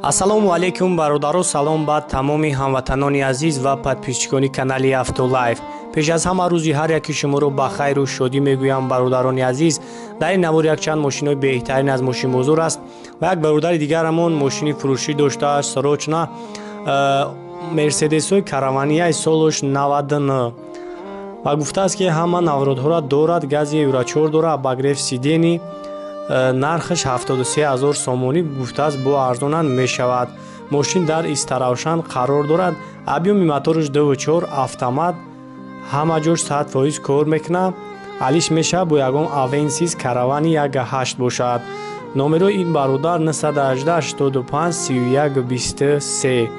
Ассалому алайкум бародаро, салом ба тамоми ҳамватанони азиз ва подписчикони канали Автолайф. Пеш аз ҳама рӯзи ҳар яки шуморо ба хайру шодӣ мегӯям бародарони азиз. Дар ин навор якчанд мошинои беҳтарин аз мошинбозор аст ва як бародари дигарамон мошини фурӯшӣ доштааст срочно Мерседесҳои караванияи солош 99 ва гуфтааст, ки ҳама навродҳоро дорад, гази Евро 4 дорад, обогрев сидений, нархаш 73 000 сомонӣ гуфтааст, бо арзонан мешавад. Мошин дар Истаравшан қарор дорад. Объёми мотораш 2.4 автомат, ҳама ҷош 100% кор мекунад. Алиш мешавад бо ягон Авенсис каравани 1.8 бошад. Номерои ин бародар 918 85 31 23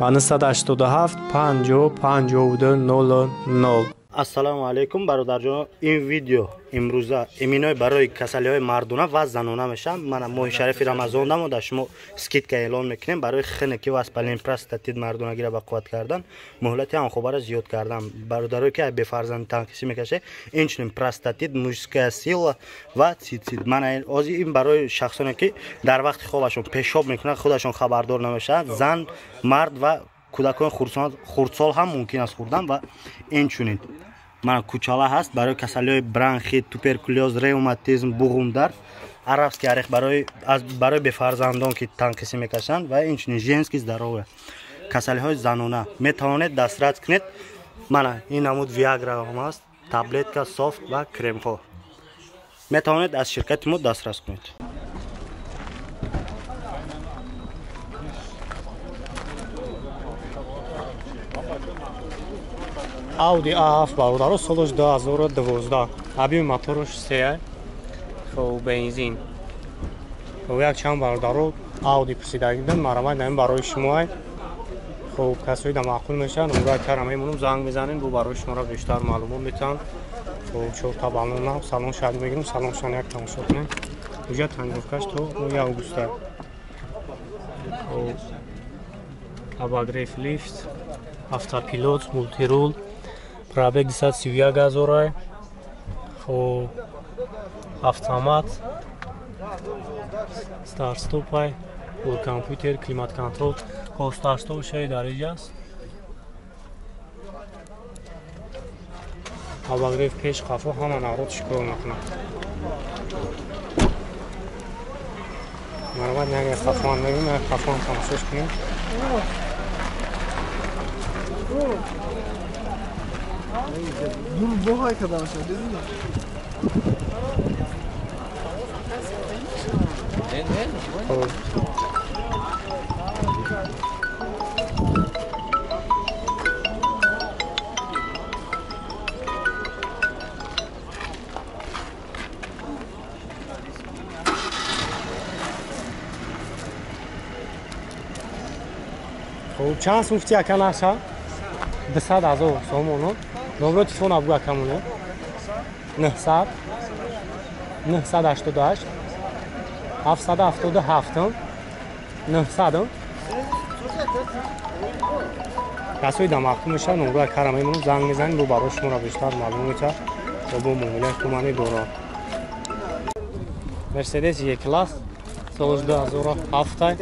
ва 987 50 52 00. Ассалому алайкум бародарҷон, ин видео имрӯза иминой барои касалиҳои мардона ва занона мешавад. Мана моҳи шарифи Рамазон дамо дар шумо скидка эълон мекунем барои хиники васпалин простатит мардонагиро ба қувват кардан, муҳлати ҳамхобаро зиёд кардан. Бародарое ки бефарзанди танқисӣ мекашед, инчунин простатит, мужская сила ва цицит. Мана ҳозир ин барои шахсоне ки дар вақти хобашон пешоб мекунанд, худашон хабардор намешаванд, зан, мард ва кӯдакони хурдсол ҳам мумкин аст хӯрдан. Ва инчунин мана кучала ҳаст барои касалиҳои бронхит, туберкулёз, ревматизм, буғумдард, арабский орех барои бефарзандон ки танқисӣ мекашанд ва инчунин женский здоровье, касалиҳои занона метавонед дастрас кунед. Мана ин намуд виагра ҳам аст, таблетка, софт ва кремҳо метавонед аз ширкати мо дастрас кунед. Audi A7 бародаро, солаш 2012, объёми мотораш 3, хоб бензин. Хоб якчанд бародаро Audi пурсидаги буданд, марамай наим барои шумо. Хоб касои да маъқул мешаванд, номраи кара мемонам, занг мезанем, бо барои шуморо бештар маълумот метаҳанд. Хоб чорта баллона, салон шаҳри мегирем, салоншон як тамошо кунем. Уҷа тонировкаш то 9 августа. Хоб обогрев лифт, автопилот, мультирул, пробег 231 ҳазор, хоб автомат, старт-стопай, компютер, климат-контрол, хоб старт-стоп шаи дар инҷа аст. Обогрев пеш қафо ҳама наврод шикор мекунад. Марҳамат, як қафоам мебинем, як қафоам тамошош кунем. Dur bu arkadaşlar dedim ya. خب چند سوفتی اکن هست؟ 200 هزار سومونو. نمره تلفن ابو اکمونه 900 988 777 900. касои да маъқул мешавад, номраи кара мемонам, занг мезанем, бо барои шуморо бештар маълум мешавад ва бо муомилаи хубане дорад. Мерседес Е класс солаш 2007,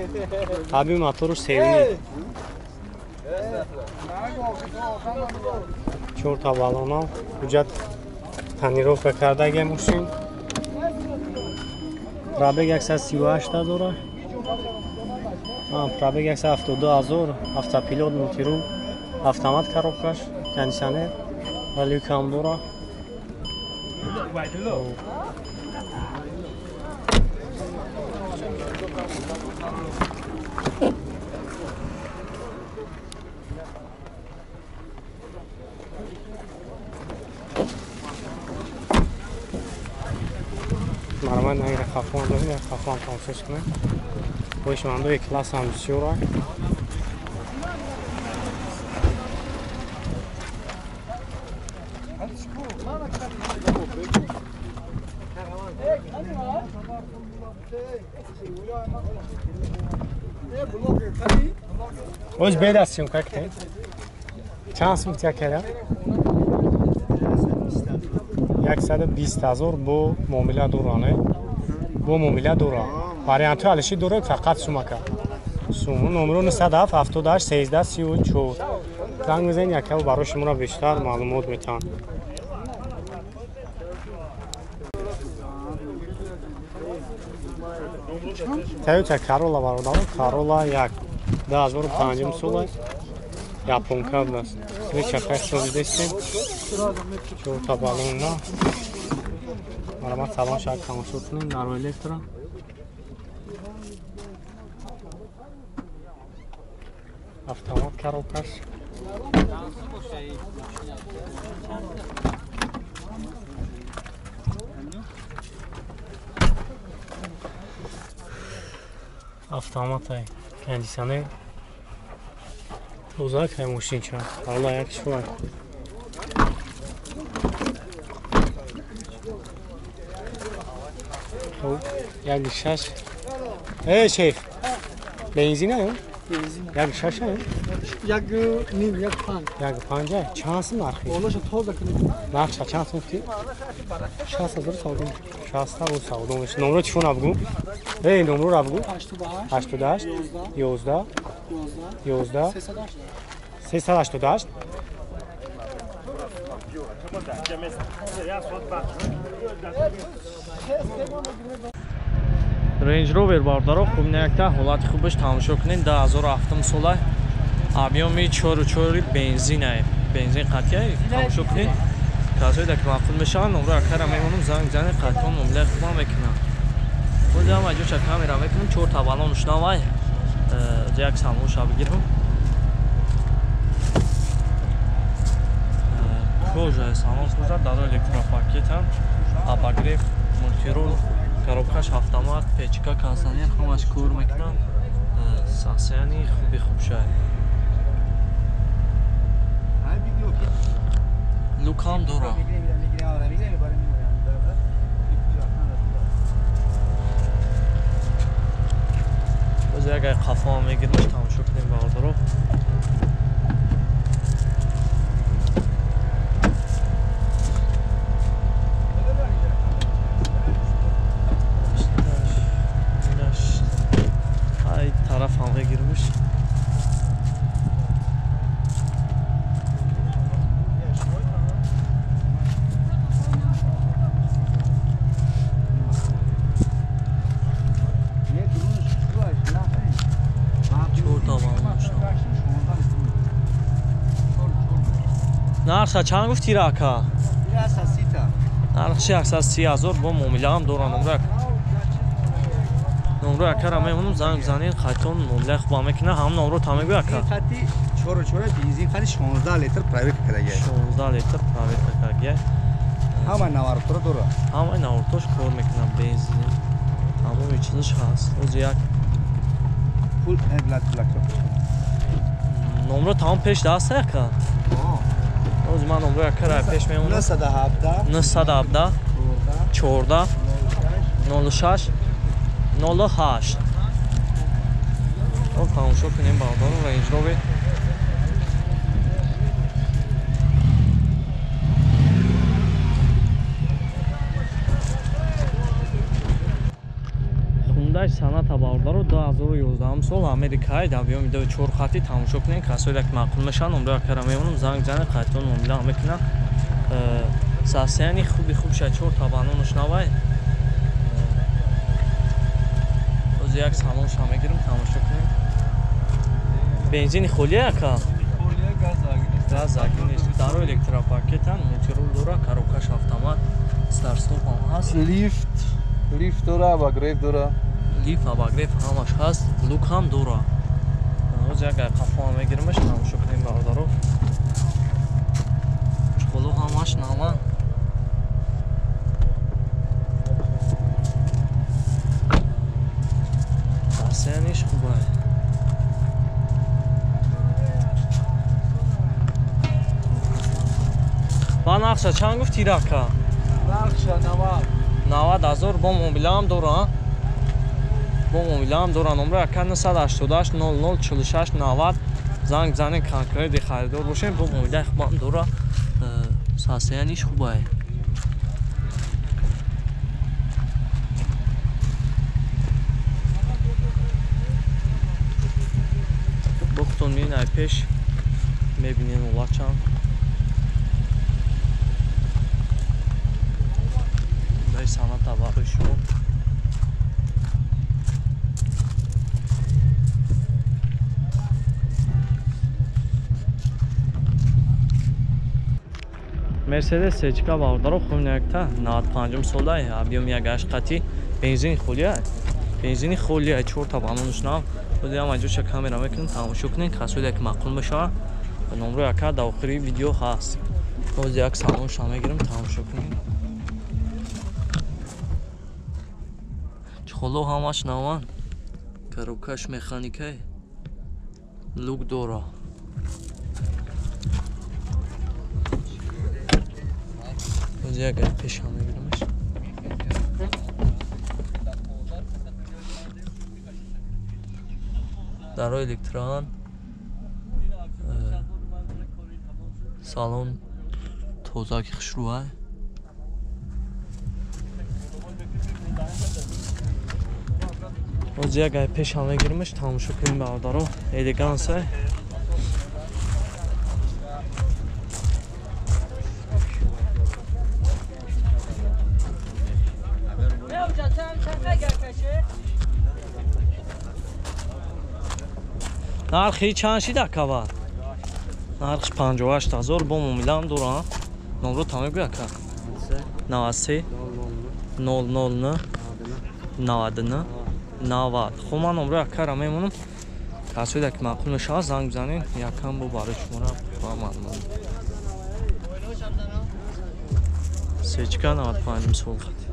объёми мотораш 3.5, чорта баллона, ҳуҷҷат тонировка кардаги мошин, пробег 138 ҳазор, пробег 172 ҳазор, автопилот, мультирул, автомат коробкаш, кондиционер ва люкам дора. Марҳамат, наира хафон дорем, як хафон тамошош кунем. Хоҳишмандои класс ҳам бисёр. Оз бедастим как те? Чанд сум тя кера? 120 ҳазор бо муомила доране. Бо муомила дора. Вариантҳои алиши дора, фақат сумака. Сум. Номеро 97 78 13 34. Занг мезанед, якав барои шуморо бештар маълумот метаҳанд. Toyota Corolla бародаро, Corolla 1 2005 сола японка будааст. Свеча созидестем. Чорта балонна. Марамат салон шак тамошо кунем дар электро. Автомат коробкаш. Автоматай кондиционер. Тоза кай мошинча. Алла як шуай. Хоб, як шаш. Эй шеф. Бензин аю? Бензин. Як шаш аю? Як ним, як панҷ. Як панҷ ай? Чанд сум нархи? Болоша тоза кунед. Нархша чанд сум гуфтӣ? 60,000 савдо. 60,000 савдо мешавад. Номро чифона бугӯ? Эй, номроро бугӯ. 88 11 11 388. Range Rover бародаро, хуб не якта ҳолати хубаш тамошо кунед. 2007 сола объёми 4.4 бензин ай. Бензин қатъия тамошо кунед. Касое ки маъқул мешаванд, номро акара мемонам, занг занед, қатъиён муомилаи хубам мекунам. Боз ҳам аҷоша камера мекунам, 4 та балон шунавай. Як самоша бигирам. Кожа салон кожа, дар электропакетам, обогрев, мультирул, коробкаш автомат, печка, кондиционер ҳамаш кор мекунанд. Состояние хуби хуб шай. Лукам дора. Боз як ай қафо мегирмаш тамошо кунем бародаро. Ай тараф ҳам мегирмаш. Нархша чанд гуфтӣ рака? Нархши 130,000 бо муомилаам дорам. Номро акара мемонам, занг бизанед, қайтон муомилаи хубам мекунад. Ҳам номро та мегӯй ака? Хати 4.4 бензин хати 16 литр проверка кардагия. 16 литр проверка кардагия. Ҳамаи навардторо дорад. Ҳамаи навардтош кор мекунад, бензин. Тамоми чизаш ҳаст. Оз як пул блак. Номро тамом пеш даст ака? Оз ман номро акара пеш мемонам. 917 917 14 06 08. Хоб тамошо кунем бародаро Range Rover. Hyundai Sonata бародаро 2011 сол Америкаи объёми 2.4 хати тамошо кунем. Касое ки маъқул мешаванд, номро акара мемонам, занг занед, қайтон муомила мекунам. Состояние хуби хуб ша, 4 та балонаш навай. Оз як салонша мегирам, тамошо кунем. Бензини холия ака? Газ агин нест. Даро электропакетан, мультирул дора, коробкаш автомат, старт-стоп ҳам ҳаст. Лифт дора, обогрев дора. Лифт, обогрев ҳамаш ҳаст, люк ҳам дора. Оз як қафо мегиримаш, тамошо кунем бародаро. Чхоло ҳамаш нава. Состояние хуб аст. Ба нақша чанд гуфтӣ рака? Нақша 90. 90,000 бо муомилаам дора. Бо муомилаам дора. Номро ака 988 00 46 90 занг занед, конкретный харидор бошем, бо муомилаи хубам дора. Состояние хуб аст. Худтон меин ай пеш мебинен улачам. Дай саната барои шумо. Мерседес сечка бародаро хум якта 95 сола объем як 8 қати бензин холия. Бензини холия 4 та балонш нав. Худиам аҷоша камера мекунем, тамошо кунем, касоде ки маъқул мешавад. Номро яка дар охири видео ҳаст. Боз як салонша мегирем, тамошо кунем. Чхоло ҳамаш наван. Коробкаш механикай. Люк дора. Боз як пеша мегиремаш. Даро электрон. Салон тоза ки хушрӯа. Боз як пеша мегиремаш, тамошо кунем бародаро. Элеганса. Нархи чанд шида кава? Нархш 58 ҳазор бо муомилаам дорам. Номро та мегӯя ка? 93 009 99 90. Хуб, ман номро якара мемонам. Касоеда ки маъқул мешавад занг бизанед, якам бо барои шуморо ба маълумот. Сечка 95 сол хати.